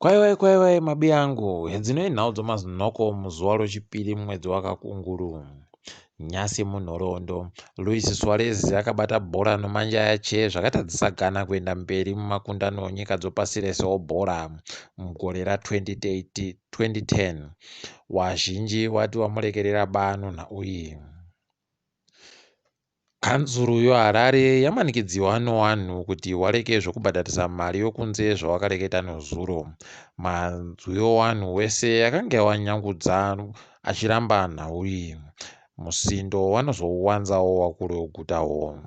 Kwaiwai kwaiwai mabiyangu, hedzinoi nhau dzomazinoko muzuva rochipiri mumwedzi waKakunguru. Nyasi munhoroondo, Luis Suarez akabata bhora nomanja ache zvakatadzisa Ghana kuenda mberi mumakundano enyika dzopasi rese obhora mugore ra2010. Wazhinji wati wamurekerera ba nonhau iyi. Kanzuru yoHarare yamanikidziwa nowanhu kuti wareke zvokubhadharisa mari yokunze zvawakareketa nozuro. Manzwi owanhu wese akange awanyangudza achiramba nhau iyi. Musindo wanozouwanzawo wakuru wegutawo.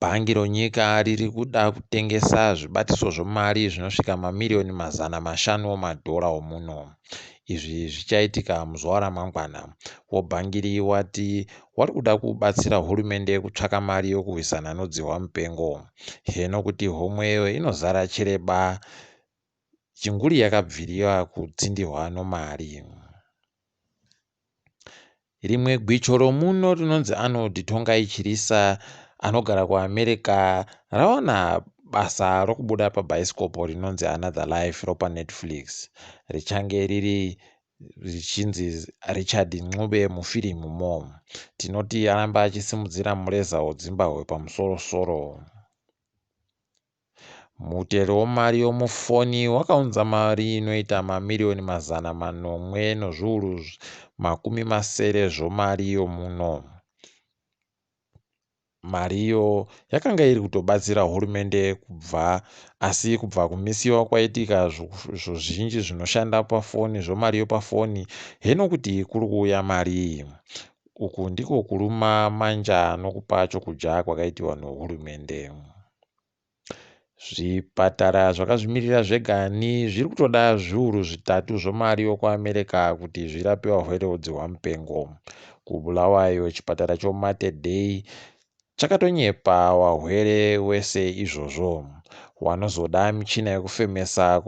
Bhangi ronyika riri kuda kutengesa zvibatiso zvomari zvinosvika mamiriyoni 500 omadhora omuno. Izvi zvichaitika muzuva ramangwana. Wobhangiri wati wari kuda kubatsira hurumende kutsvaka mari yokurwisana nodzihwa mupengo. Heno kuti homweyo inozara chireba chinguri yakabviriwa kutsindihwa nomari. Rimwe gwicho romuno rinonzi Arnold Tongai Chirisa anogara kuAmerica rawana basa rokubuda pabhaisikopo rinonzi Another Life ropaNetflix. Richange riri richinzi Richard Ncube mufirimumo. Tinoti aramba achisimudzira mureza weDzimbahwe pamusoro-soro. Mutero wemari yomufoni wakaunza mari inoita mamiriyoni 760 zvomari yomuno. Mariyo yakanga iri kutobatsira hurumende kubva asi kubva kumisiwa kwaitika zvozhinji zvinoshanda pafoni zvomari yopafoni heno kuti kuri kuuya mari iyi. Uku ndiko kuruma manja nokupa chokudya kwakaitiwa nohurumende. Zvipatara zvakazvimirira zvegani zviri kutoda 3,000 zvomari yokuAmerica kuti zvirape varwere vodzihwa mupengo. KuBulawayo chipatara choMater Dei chakatonyepa wahwere wese izvozvo. Wanozoda michina yokufemesa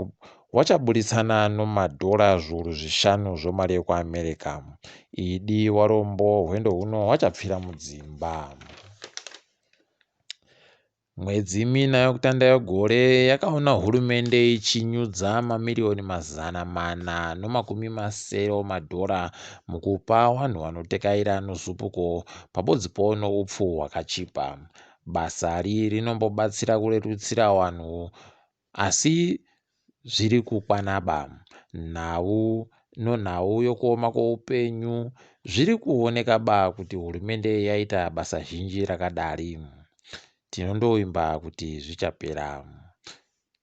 wachaburitsana nomadhora 5,000 zvomari yokuAmerica. Idi warombo hwendo huno hwachapfira mudzimba. Mwedzi mina yokutanga yegore yakaona hurumende ichinyudza mamiriyoni 460 omadhora mukupa vanhu vanotekaira nozupuko pabodzipo noupfu hwakachipa. Basari rinombobatsira kurerutsira vanhu asi zviri kukwanaba. Nhau nonhau yokuoma kwoupenyu zviri kuonekaba kuti hurumende yaita basa zhinji rakadari. Tinondovimba kuti zvichapera.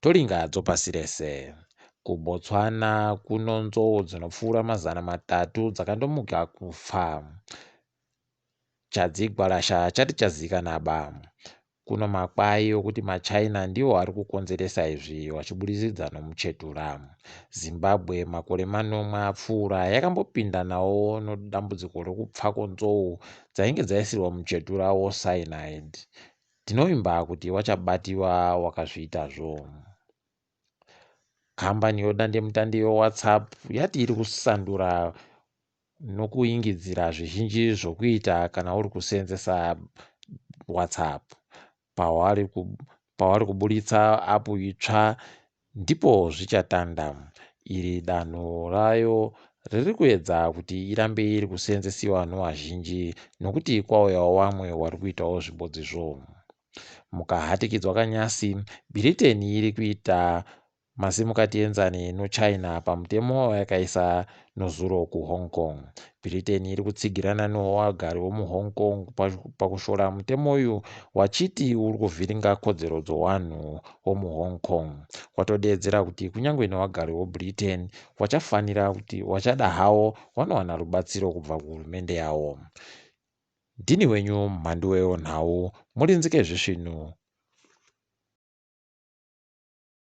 Toringa dzopasi rese. KuBotswana kuno nzou dzinopfuura 300 dzakandomuka kufa. Chadzigwarasha chati chazikanaba. Kuno makwai okuti maChina ndiwo ari kukonzeresa izvi vachiburikidza nomuchetura. Zimbabwe makore manomwe apfuura yakambopindanawo nodambudziko rokupfa kwenzou dzainge dzaisirwa muchetura wocyanide. Tinovimba kuti wachabatiwa wakazviitazvo. Kambani yodandemutande yeWhatsApp yati iri kusandura nokuingidzira zvizhinji zvokuita kana uri kuseenzesa WhatsApp. Pawari kuburitsa apu itsva ndipo zvichatanda. Iri danho rayo riri kuedza kuti irambe iri kuseenzesiwa novazhinji nokuti kwauyawo vamwe vari kuitawo zvibodzizvo. Mukahatikidzwa kanyasi, Bhiriteni iri kuita Masimukatienzane noChina pamutemo wayakaisa nozuro kuHong Kong. Britain iri kutsigirana nowagari womuHong Kong pakushora mutemo uyu wachiti uri kuvhiringa kodzero dzowanhu womuHong Kong. Watodeedzera kuti kunyange newagari woBritain wachafanira kuti wachada hawo wanowana rubatsiro kubva kuhurumende yawo. Ndini wenyu Mhanduwewo Nhau, murinzike zvisvinu.